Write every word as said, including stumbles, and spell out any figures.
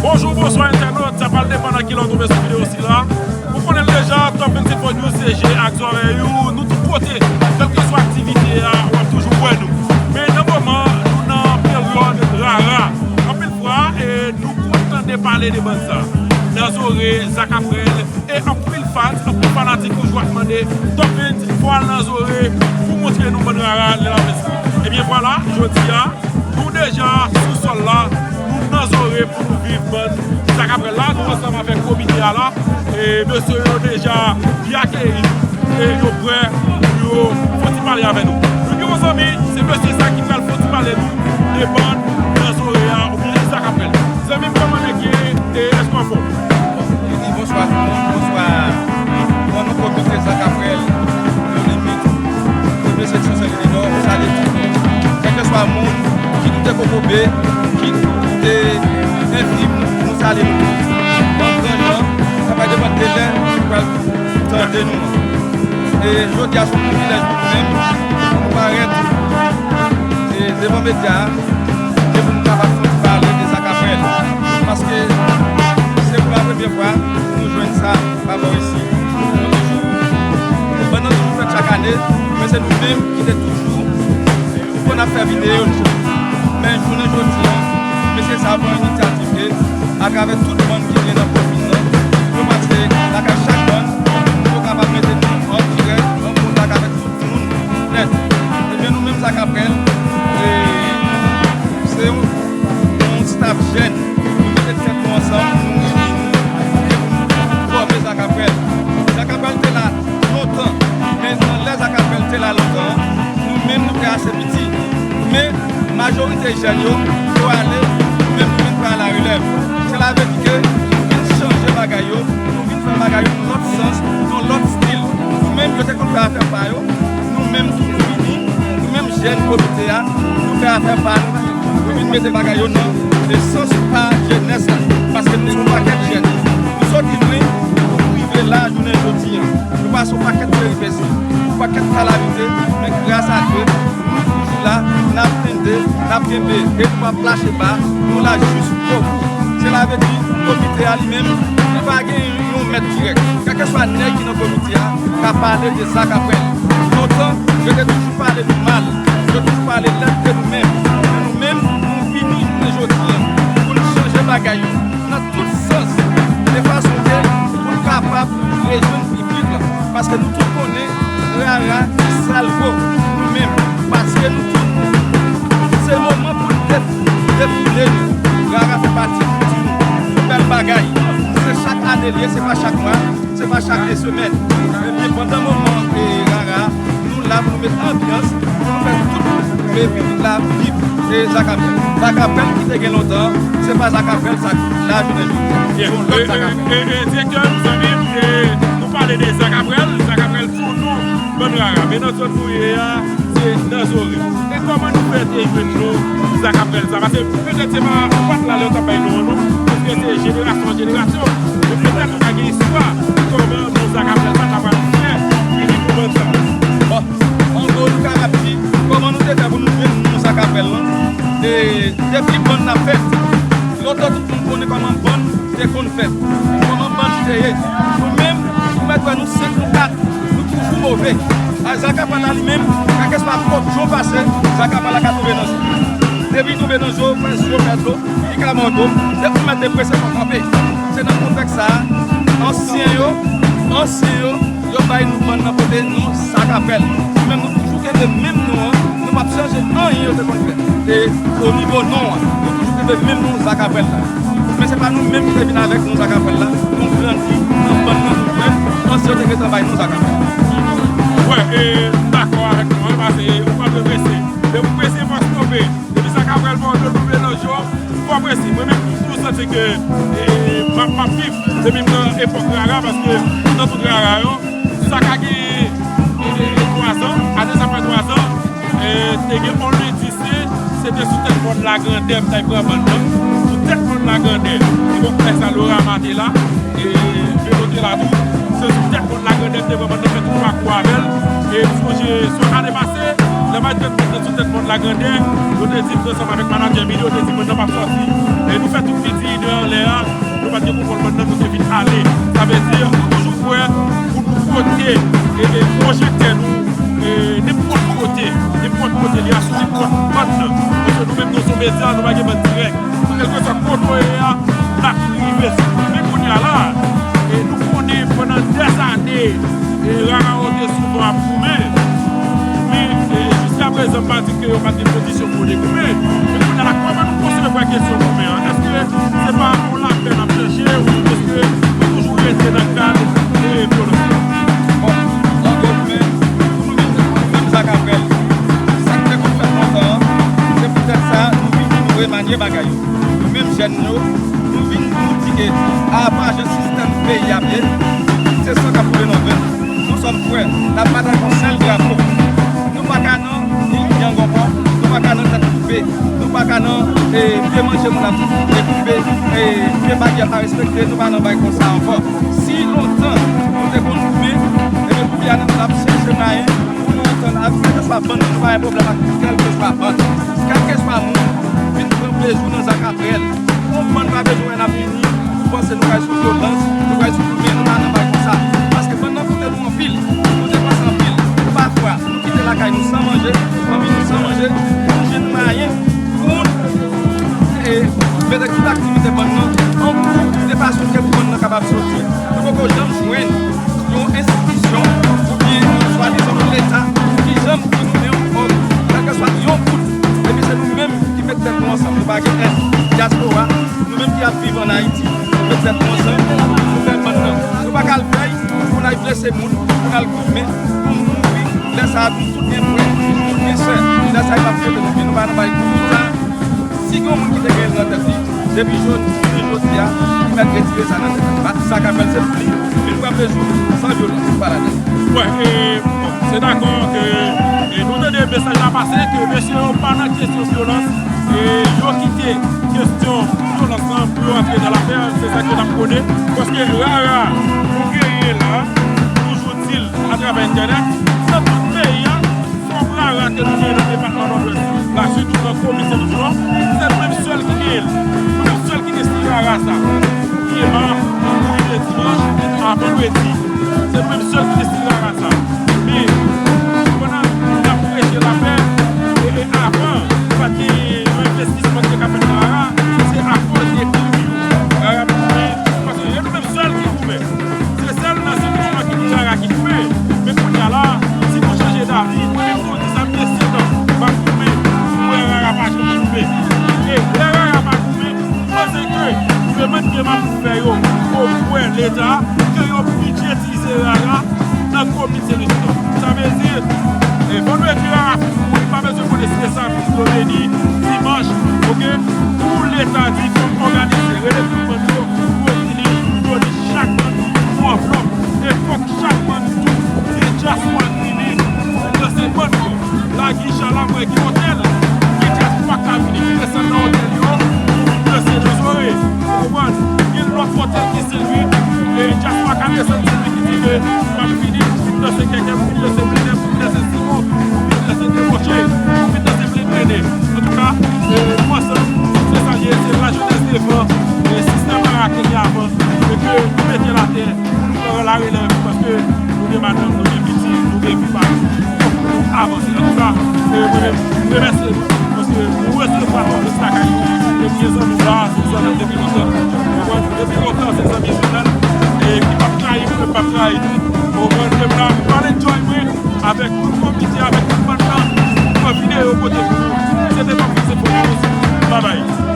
Bonjou, bonswa entènot, sa pral depann nan ki lè w tonbe sou videyo sila. Ou konnen l deja, Top twenty-four News se je ak zòrèy ou, nou tout kote, kèlkeswa aktivite a, w ap toujou wè nou. Men nan moman, nou nan peryòd rara. Anpil fwa, e, nou konn tande pale de bann sa. Nan zòrèy, Zakaprèl, e anpil fans, anpil fanatik toujou ap mande, Top twenty, fò al nan zòrèy pou montre nou bann rara lè l ap fè sa. Ebyen vwala, jodi a, nou deja sou sòl la, nou nan zòrèy pou nou viv bann Zakaprèl la, nou ansanm avèk komite a la, e mesye yo deja byen akeyi nou, e yo prè pou yo fè ti pale avè nou. Nou gen yon zanmi, se mesye sa ki pral fè ti pale nou de bann nan zòrèy a, oubyen Zakaprèl. Zanmi m, kòman nèg ye, e èske w anfòm? Wi, bonswa tout moun, bonswa nan non komite Zakaprèl, No Limit, Komite Seksyon Sendeninò, nou salye tout moun. Kèlkeswa moun, kit ou te kokobe, kit ou te enfim, nou salye nou tout. Nan gran jan, sa va depann de lè ou pral tande nou an. E jodi a, se yon privilèj pou nou menm, pou nou parèt, e devan medya a, e pou nou kapab fè pale de Zakaprèl. Paske se pou la premyè fwa nou jwenn sa pa bò isi. Nou toujou, bann nan toujou fèt chak ane, men se nou menm ki te toujou konn ap fè videyo nou. Men jounen jodi a, mesye sa pran inisyativ li, atravè tout bann ki gen nan komin nan, yo pase lakay chak bann, pou yo kapab mete nou an dirèk, an kontak avèk tout moun nèt. Ebyen, nou menm Zakaprèl, e, se yon, yon staff jèn. Nou mete tèt nou ansanm, nou ini nou, e pou nou fòme Zakaprèl. Zakaprèl te la lontan, men nan lè Zakaprèl te la lontan an, nou menm nou te ase piti. Men majorite jèn yo, yo ale, nou menm nou vin pran larelèv. Sela vle di ke nou vin chanje bagay yo, nou vin fè bagay yo nan lòt sans, nan lòt stil. Nou menm yo te konn fè afè pa yo, nou menm tou nou vini, nou menm jèn komite a, nou fè afè pa nou tou. Nou vin mete bagay yo nan sans pa jenès la. Paske nou se yon pakèt jèn. Nou soti lwen pou nou rive la jounen jodi a. Nou pase yon pakèt peripesi, yon pakèt kalamite, men gras a Dye, nou toujou la, n ap tande, n ap kenbe, e nou p ap lache ba, nou la jis bokou. Sela vle di, komite a li menm, li pa gen yon mèt dirèk. Kèlkeswa nèg ki nan komite a, ka pale de Zakaprèl. Lontan, yo te toujou pale nou mal, yo toujou pale lèd de nou menm. Men nou menm, nou vini jounen jodi a pou nou chanje bagay yo nan tout sans, de fason ke pou nou kapab rejwenn piblik la. Paske nou tout konnen rara ki sa l vo nou menm. Paske nou tout, se moman pou nou def-, defoule nou. Rara fè pati kilti nou. Yon bèl bagay. Se chak ane l ye, se pa chak mwa. Se pa chak de semèn. Ebyen, pandan moman e rara, nou la pou nou met anbyans, pou nou fè tout piblik la viv e Zakaprèl. Zakaprèl ki te gen lontan, se pa Zakaprèl sa k la jounen jodi a. Se yon lòt Zakaprèl. E, e, e, direktè, zanmi m, e, nou pale de Zakaprèl, Zakaprèl pou nou, bann rara. Men nan zòn nou ye a, se nan zòrèy. E kòman nou fè te jwenn non Zakaprèl sa? Paske petèt se pa, ou pa t la lè yo t ap bay non an, non. Paske se jenerasyon an jenerasyon. Men petèt ou ka gen istwa kòman non Zakaprèl sa ta pral fè vini pou bann sa. Bon, an gwo, nou kapab di kòman nou te fè pou nou jwenn non Zakaprèl lan. E depi bann nan fèt, lontan tout moun konnen kòman bann te konn fèt. Kòman bann te ye? Nou menm, ou mèt wè nou senk, nou kat, nou toujou move. A, Zakaprèl la li menm, kèlkeswa kot je w pase, Zakaprèl la ka tonbe nan je w. Depi l tonbe nan je w, fè je w fè dlo, li ka mòde w. Depi w mèt deprese, fò w kanpe. Se nan kontèks sa a, ansyen yo, ansyen yo, yo bay nou bann nan pote non Zakaprèl. Nou menm, nou toujou kenbe menm non an, nou p ap chanje anyen yo te konn fè. E o nivo non an, nou toujou kenbe menm non Zakaprèl la. Men se pa nou menm ki te vin avèk non Zakaprèl la, nou grandi nan bann nan nou jwenn, ansyen yo te gentan bay non Zakaprèl. Wè, e, m dakò avèk nou an, paske ou pa dwe prese. Depi w prese, fòs tonbe. Depi Zakaprèl ba w dlo, tonbe nan je w, fò w prese. Mwen menm, m toujou santi ke, e, e, m ap, m ap viv depi m nan epòk rara, paske nan tout rara yo, sa ka gen, e, e, e, twa zan, ane sa fè twa zan, e, te gen yon lendi se, se te sou tèt mòn Lagrandè m t al pran bann nan. Sou tèt mòn Lagrandè. Se bon, lè sa Lorama te la, e, Velo te la tou. Se sou tèt mòn Lagrandè m te pran bann nan, fè tout pakou avè l. E m sonje, se yon ane pase, lè m al jwenn bann nan sou tèt mòn Lagrandè, yo te di m, ansanm avèk manadjè Mili, yo te di bann nan p ap sòti. E nou fè tout piti de ale. Sa vle di, nou toujou prè pou nou pote e, e pwojektè nou e, nenpòt kote, nenpòt kote li a, sou nenpòt bòn nan. Paske nou menm nou se medya, nou pa gen bòn dirèk. Kèlkeswa kote w ye a, n ap rive sou ou. Men kounye a la, e, nou konnen pandan dèzane, e, Rara yo te souvan ap goumen. Men, e, jiskaprezan, m pa di ke yo pa t gen kondisyon pou yo te goumen. Men kounye a la, kòman nou konsevwa kesyon goumen an? Èske se pa yon lapè n ap chèche oubyen èske nou toujou rete nan kad, e, vyolans lan? Bon, angle goumen, pou nou vin menm Zakapèl, sa k te konn fèt lontan an, se poutèt sa nou vini, nou remanye bagay yo. Nou menm jèn yo, nou vin, nou di ke apa jan sistèm peyi ap ye, se san k ap koule nan venn nou. Nou sòm frè, n ap batay pou sèl drapo. Nou pa ka nan ni yang ankò, nou pa ka nan tèt koupe, nou pa ka nan, e, pye manje moun ap, e, koupe, e, pye baryè pa respekte, nou pa nan bay konsa ankò. Si lontan nou te konn goumen, ebyen kounye a n ap chèche mwayen pou nou antann ak kèlkeswa bann, nou pa gen pwoblèm ak kèlkeswa bann, kèlkeswa moun vin pran plezi nan Zakapèl. On bann pa bezwen wè n ap vini pou panse nou pral sou vyolans, nou pral sou goumen, nou pa nan bagay konsa. Paske bann nan koute nou anpil, nou te panse anpil. Pafwa, nou kite lakay nou san manje, fanmi nou san manje, pou nou jwenn mwayen pou nou, e, mete tout aktivite bann nan an kou, de fason ke bann nan kapab soti. Nou poko janm jwenn yon enstitisyon oubyen yon swadizan yon leta ki janm di nou men yon kòb, kèlkeswa yon goud. Epi se nou menm ki met tèt nou ansanm, nou pa gen èd dyaspora, nou menm ki ap viv ann Ayiti, nou met tèt nou ansanm, nou fè bann nan. Nou pa ka al fèy pou n al blese moun, pou n al goumen, pou n mouri. Lè sa a, nou tout gen frè, nou tout gen sè. Lè sa a, yo p ap vyote nou, men nou pa nan bay kou pita. Si gen yon moun ki te gen l nan tèt li, depi jodi, depi jodi a, li mèt retire sa nan tèt li. Sa k ap fè l se pou li, men nou pran plezi san vyolans, nou pa ladan. Wè, e, bon, se dakò ke, e, nou tande mesaj la pase, ke mesye yo pa nan kesyon vyolans, e yo kite kesyon vyolans lan pou yo antre nan lapè, se sa ke n ap pwone. Paske Rara, nou genyen la, nou toujou di l atravè entènèt, nan tout peyi a, fòm Rara ke nou genyen nan depatman Nòdwès la, sitou nan komin Senlwi Dizon, se nou menm sèl ki genyen l. Nou menm sèl ki gen stil Rara sa. Pye ma, pou rive dimanch a vandredi. Se nou menm sèl ki gen stil Rara sa. Men, pandan n ap preche lapè, e, e avan, pa t gen yon envestisman ki te ka fèt nan Rara, se akoz de pil yo. Rara pou goumen, paske e nou menm sèl ki goumen. Se sèl nan Senlwi Dizon ki di Rara ki goumen. Men kounye a la, si nou chanje davi, mwen menm tou, m di sa, m gen sèt an, m ap goumen, m wè Rara pa janm goumen. E lè Rara pa goumen, m panse ke demann ke m ap fè yo oprè Leta, ke yo bidjetize Rara nan komin Senlwi Dizon. Sa vle di, e, vandredi Rara fin mouri, pa bezwen konnen si se samdi, yo vini, dimanch, oke? Pou Leta di fòk òganize, rele tout bann yo, pou yo vini, pou yo li chak bann yon anvlòp, e fòk chak bann tou, e dyaspora vini, pou danse bann yo. Lagichala, mwen gen otèl, gen dyaspora k ka vini, ki desann nan otèl yo, pou vin danse nan zore, ou konprann? Gen lòt otèl ki Senlwi, e dyaspora ka desann Senlwi ki di ke m ap vini, pou vin danse kèkè, pou vin danse blenè, pou vin danse simon, pou vin danse deboche, pou vin danse blenblennen. Antouka, e, nou ansanm, se sa l ye, se lajenès devan, e sistèm la ke gen avan, e ke nou mete l atè, pou nou pran larelèv, paske nou gen madanm, nou gen pitit, nou gen vi pa nou, fòk nou avanse. Antouka, e, mwen menm, m remèsye nou, paske nou resevwa nou jis lakay nou, e m gen zanmi m la, se zanmi m depi lontan, ou konprann? Depi lontan, se zanmi Jovenel, e ki p ap trayi m, mwen m p ap trayi li, ou konprann? E m la, m pral enjoy mwen, avèk tout komite, avèk tout bann nan, pou fè videyo pote pou nou. Se te Papis Senfoni News. Babay.